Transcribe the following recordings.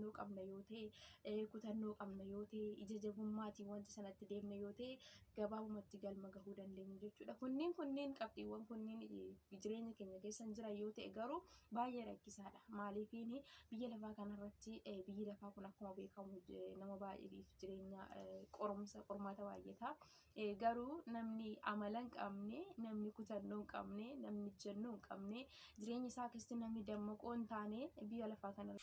Qabna yoo ta'e, kutannoo qabna yoo ta'e, ija jabummaatiin wanta sanatti deemna yoo ta'e, gabaabumatti galma gahuu dandeenya jechuudha. Kunneen qabxiiwwan kunneen jireenya keenya keessa hin jiran yoo ta'e garuu baay'ee rakkisaadha. Maaliifiin biyya lafaa kanarratti, biyyi lafaa kun akkuma beekamu nama baay'eef jireenya qorumsa qormaata baay'ata. Garuu namni amala hin qabne, namni kutannoo hin qabne, namni ejjennoo hin qabne, jireenya isaa keessatti namni dammaqoo hin taane biyya lafaa kana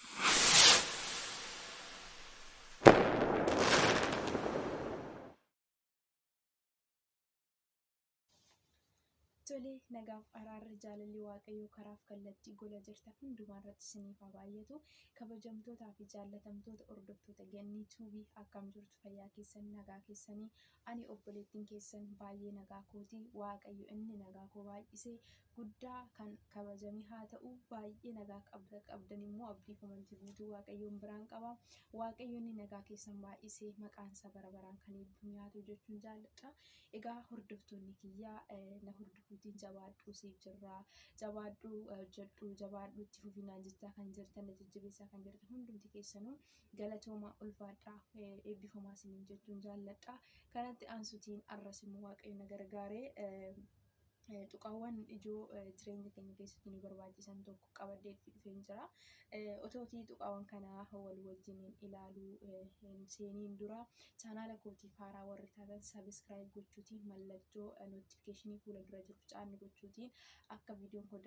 Tole, nagaaf araarri jaalalli Waaqayyoo karaaf kallattii gola jirtan hundumaa irratti isiniif haa baay'atu. Kabajamtootaa fi jaallatamtoota hordoftoota Gannii Tuubii, akkam jirtu? Fayyaa keessan, nagaa keessanii? Ani obboleettiin keessan baay'ee nagaa kooti. Waaqayyo inni nagaa koo baay'isee guddaa kan kabajame haa ta'u. Baay'ee nagaa qabdan immoo abdii fi amantii guutuu Waaqayyoon biraan qaba. Waaqayyo inni nagaa keessan baay'isee maqaan isaa bara baraan kan eebbifamu haa ta'u jechuun jaalladha. Egaa hordoftoonni kiyyaa na hordofuutiin jabaadhu siif jirra, jabaadhu hojjedhu, jabaadhu itti fufinaan jechaa kan jirtan, na jajjabeessaa kan jirtan hundumti keessanuu galatoomaa, ulfaadhaa, eebbifamaa isiniin jechuun jaalladha. Kanatti aansutiin arras immoo Waaqayyo na gargaaree tuqaawwan ijoo jireenya keenya keessatti nu barbaachisan tokko qabadhee dhufeen jira. Otootii tuqaawwan kanaa wal wajjiniin ilaaluu hin seeniin dura, chaanaala kootiif haaraa warri taatan subscribe gochuutiin, mallattoo notification fuula dura jiru caanni gochuutiin akka viidiyoon koo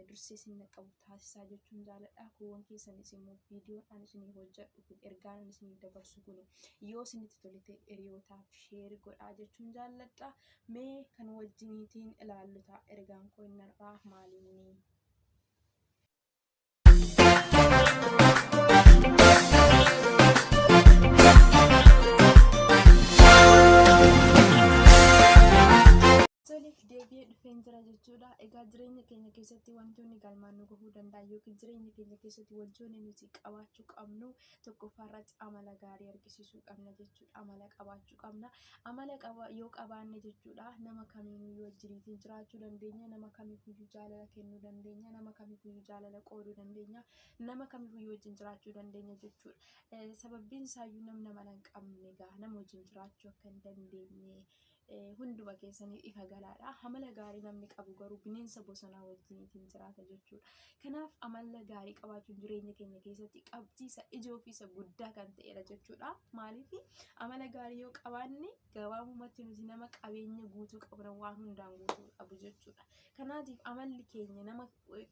dursee isin qabu taasisaa jechuun jaaladha. Kuuwwan keessanis immoo viidiyoon ani isinii hojjedhu kun, ergaan ani isinii dabarsu kun yoo isinitti tole ta'e hiriyootaaf share godhaa jechuun jaalladha. Mee kan wajjiniitiin ilaallu ta'a, ergaan koo inni har'aa maalinni? Tole, deebi'ee dhufeen jira jechuudha. Egaa jireenya keenya keessatti wantoonni galmaan nu gahuu danda'an yookiin jireenya keenya keessatti wantoonni nuti qabaachuu qabnu, tokkoffaa irratti amala gaarii argisiisuu qabna jechuudha. Amala qabaachuu qabna. Amala qaba yoo qabaanne jechuudha, nama kamiinuu wajjiniitiin jiraachuu dandeenya. Nama kamiifiyyuu jaalala kennuu dandeenya. Nama kamiifiyyuu jaalala qooduu dandeenya. Nama kamiifiyyuu wajjin jiraachuu dandeenya jechuudha. Sababbiin isaayyuu namni amala hin qabne egaa nama wajjin jiraachuu akka hin dandeenye hunduma keessanii ifa galaadha. Amala gaarii namni qabu garuu bineensa bosonaa wajjiniitiin jiraata jechuudha. Kanaaf amala gaarii qabaachuun jireenya keenya keessatti qabxii isa ijoo fi isa guddaa kan ta'edha jechuudha. Maaliif, amala gaarii yoo qabaanne gabaabumatti nuti nama qabeenya guutuu qabna, waan hundaan guutuu qabu jechuudha. Kanaatiif amalli keenya nama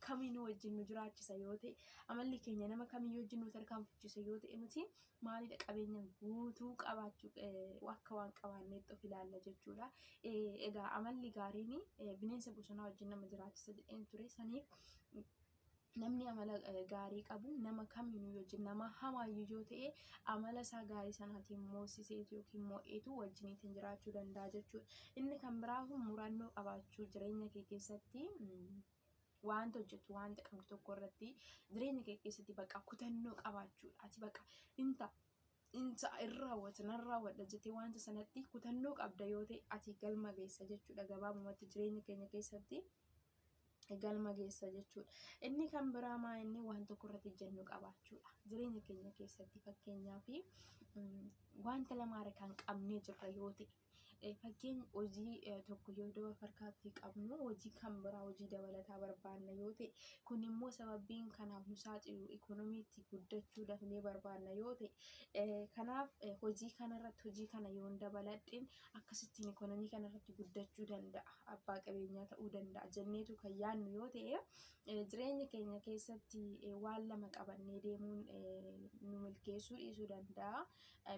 kamiinuu wajjin nu jiraachisa yoo ta'e, amalli keenya nama kamiyyuu wajjin nu tarkaanfachiisa yoo ta'e, nuti maalidha, qabeenya guutuu qabaachuu akka waan qabaanneetti of ilaalla jechuudha. Egaa amalli gaariin bineensa bosonaa wajjin nama jiraachisa jedheen ture. Saniif namni amala gaarii qabu nama kamiinuu wajjin, nama hamaayyuu yoo ta'e, amala isaa gaarii sanaatiin moosiseetu yookiin mo'eetu wajjiniitiin jiraachuu danda'a jechuudha. Inni kan biraa murannoo qabaachuu. Jireenya kee keessatti wanta hojjettu, wanta qabdu tokko irratti jireenya kee keessatti bakka kutannoo qabaachuudha. Ati bakka inta inta irra raawwata, nan raawwadha jettee wanta sanatti kutannoo qabda yoo ta'e, ati galma geessa jechuudha. Gabaabumatti jireenya keenya keessatti galma geessa jechuudha. Inni kan biraa maa inni waan tokko irratti ejjennoo qabaachuudha. Jireenya keenya keessatti fakkeenyaaf wanta lama kan qabnee jirra yoo ta'e, fakkeenya hojii tokko yoo daba harkaatti qabnu, hojii kan biraa, hojii dabalataa barbaanna yoo ta'e, kun immoo sababiin kanaaf nu saaxilu ikoonomiitti guddachuu dafnee barbaanna yoo ta'e, kanaaf hojii kanarratti, hojii kana yoon dabaladheen akkasittiin ikoonomii kanarratti guddachuu danda'a, abbaa qabeenyaa ta'uu danda'a jenneetu kan yaadnu yoo ta'e, jireenya keenya keessatti waan lama qabannee deemuun nu milkeessuu dhiisuu danda'a.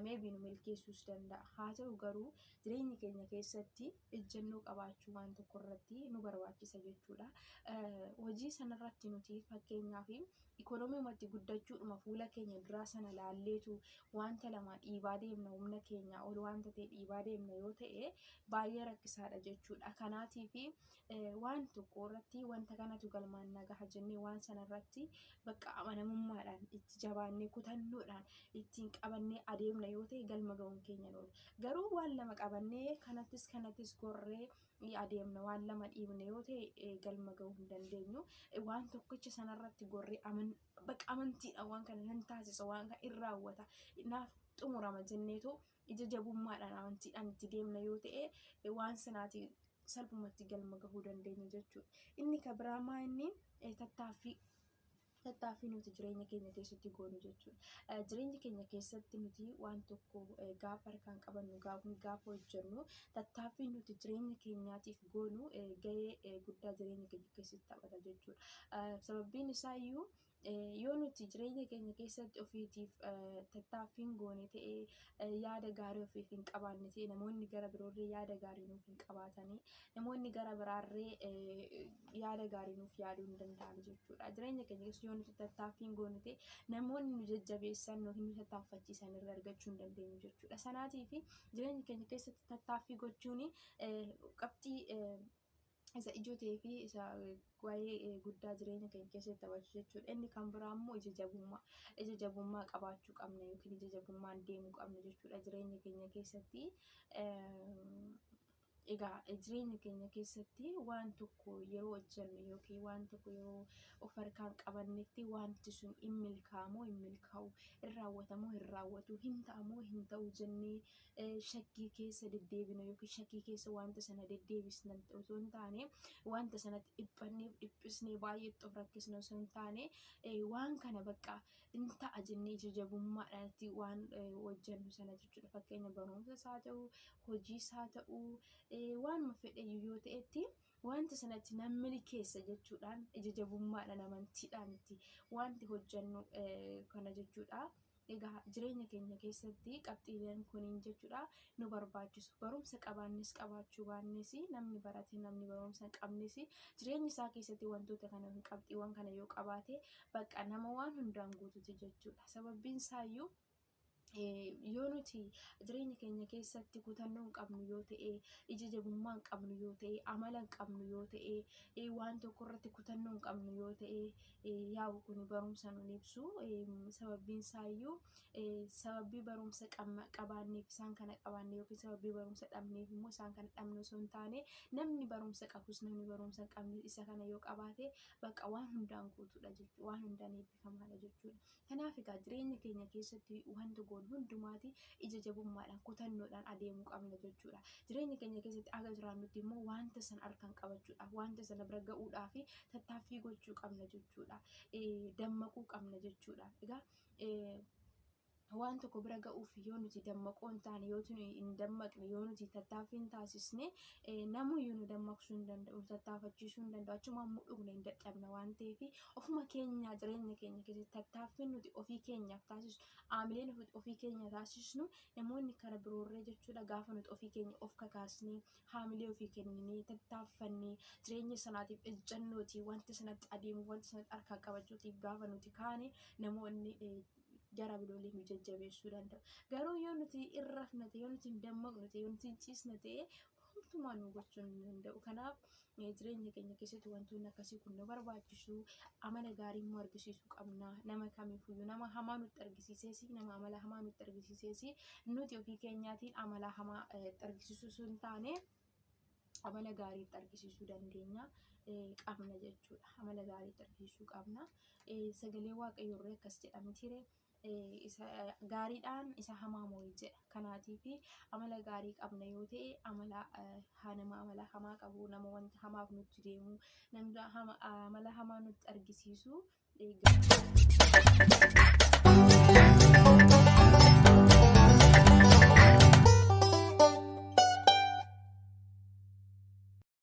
Maybe nu milkeessuus danda'a. Haa ta'u garuu jireenya keenya keessatti ejjennoo qabaachuu waan tokko irratti nu barbaachisa jechuudha. Hojii sanarratti nuti fakkeenyaaf ikoonomiimatti guddachuudhuma fuula keenya duraa sana laalleetu wanta lama dhiibaa deemna, humna keenyaa ol wanta ta'e dhiibaa deemna yoo ta'e, baay'ee rakkisaadha jechuudha. Kanaatiif waan tokko irratti wanta kanatu galmaan na gaha jennee waan sana irratti bakka amanamummaadhaan itti jabaannee, kutannoodhaan ittiin qabannee adeemna yoo ta'e, galma ga'uun keenya oolu. Garuu waan lama qabannee kanattis kanattis gorree adeemna. Waan lama dhiibne yoo ta'e galma gahuu hin dandeenyu. Waan tokkicha sanarratti gorree bakka amantiidhaan waan kana nan taasisa, waan kana in raawwata, naaf xumurama jenneetoo ija jabummaadhaan amantiidhaan itti deemna yoo ta'e waan sanaatiin salphumatti galma gahuu dandeenya jechuudha. Inni kan biraa maa inni tattaaffii nuti jireenya keenya keessatti goonu jechuudha. Jireenya keenya keessatti nuti waan tokko gaafa harkaan qabannu, gaafa hojjennu, tattaaffii nuti jireenya keenyaatiif goonu gahee guddaa jireenya keenya keessatti taphata jechuudha. Sababbiin isaa iyyuu yoo nuti jireenya keenya keessatti ofiitiif tattaaffii hin goone ta'ee, yaada gaarii ofiif hin qabaanne ta'e, namoonni gara biroollee yaada gaarii nuuf hin qabaatanii, namoonni gara biraarree yaada gaarii nuuf yaaduu hin danda'an jechuudha. Jireenya keenya keessa yoo nuti tattaaffii hin goone ta'e, namoonni nu jajjabeessan yookiin nu tattaaffachiisan irra argachuu hin dandeenyu jechuudha. Sanaatiif jireenya keenya keessatti tattaaffii gochuun qabxii isa ijoo ta'ee fi isa waa'ee guddaa jireenya keenya keessatti taphatu jechuudha. Inni kan biraa immoo ija jabummaa. Ija jabummaa qabaachuu qabna yookiin ija jabummaan deemuu qabna jechuudha jireenya keenya keessatti. Egaa jireenya keenya keessatti waan tokko yeroo hojjennu yookiin waan tokko yeroo of harkaan qabannetti wanti sun hin milkaa'amoo hin milkaa'u, hin raawwatamoo hin raawwatu, hin ta'amoo hin ta'u jennee shakkii keessa deddeebina yookiin shakkii keessa wanta sana deddeebisna osoo hin taane, wanta sanatti dhiphannee dhiphisnee baay'eetti of rakkisna osoo hin taane, waan kana bakka hin ta'a jennee ija jabummaadhaan itti waan hojjennu sana jechuudha. Fakkeenya barumsas haa ta'u, hojiis haa ta'u, waanuma fedhe yoo ta'etti wanta sanatti nan milkeessa jechuudhaan ija jabummaadhaan amantiidhaan itti wanti hojjennu kana jechuudha. Egaa jireenya keenya keessatti qabxiileen kuniin jechuudha nu barbaachisu. Barumsa qabaannes qabaachuu baannes, namni barate, namni barumsa hin qabnes, jireenya isaa keessatti wantoota kana, qabxiiwwan kana yoo qabaate, bakka nama waan hundaan guututi jechuudha. Sababbiin isaayyuu yoo nuti jireenya keenya keessatti kutannoo hin qabnu yoo ta'e, ija jabummaa hin qabnu yoo ta'e, amala hin qabnu yoo ta'e, waan tokko irratti kutannoo hin qabnu yoo ta'e, yaa'u kun barumsa nun ibsu. Sababbiin isaayyuu sababii barumsa qabaanneef isaan kana qabaanne yookiin sababii barumsa dhabneef immoo isaan kana dhabne osoo hin taane, namni barumsa qabus namni barumsa hin qabne isa kana yoo qabaate bakka waan hundaan guutuudha jechuudha. Waan hundaan eebbifamaadha jechuudha. Kanaaf egaa jireenya keenya keessatti wanta goonu hundumaati ija jabummaadhaan kutannoodhaan adeemuu qabna jechuudha. Jireenya keenya keessatti aga jiraannutti immoo wanta sana harkaan qabachuudhaaf, wanta sana bira ga'uudhaaf tattaaffii gochuu qabna jechuudha. Dammaquu qabna jechuudha. Egaa waan tokko bira ga'uuf yoo nuti dammaqoo hin taane, yoo nuti hin dammaqne, yoo nuti tattaaffii hin taasisne, namuyyuu nu dammaqsuu hin danda'u, nu tattaafachiisuu hin danda'u. Achumaan mudhugne hin dadhabna waan ta'eef, ofuma keenya jireenya keenya keessatti tattaaffiin nuti ofii keenyaaf taasisnu, aamileen ofii keenya taasisnu, namoonni kara biroorree jechuudha, gaafa nuti ofii keenya of kakaasnee, haamilee ofii kenninee, tattaaffannee, jireenya sanaatiif ejjennootii wanta sanatti adeemuuf, wanta sanatti harkaan qabachuutiif gaafa nuti kaane, namoonni gara biroollee nu jajjabeessuu danda'u. Garuu yoo nuti hin rafne ta'e, yoo nuti hin dammaqnu ta'e, yoo nuti hin ciisne ta'e, homtumaa nu gochuu hin danda'u. Kanaaf jireenya keenya keessatti wantoonni akkasii kun nu barbaachisu. Amala gaarii immoo argisiisuu qabna. Nama kamiifuyyuu, nama hamaa nutti argisiisees, nama amala hamaa nutti argisiisees, nuti ofii keenyaatiin amala hamaa argisiisuu osoo hin taane amala gaarii itti argisiisuu dandeenya qabna jechuudha. Amala gaarii itti argisiisuu qabna. Sagalee Waaqayyoo irra akkas jedha mitiire, isa gaariidhaan isa hamaa moo'i jedha. Kanaatiif amala gaarii qabna yoo ta'e, amala nama amala hamaa qabu, nama wanta hamaaf nutti deemu, nama amala hamaa nutti argisiisu.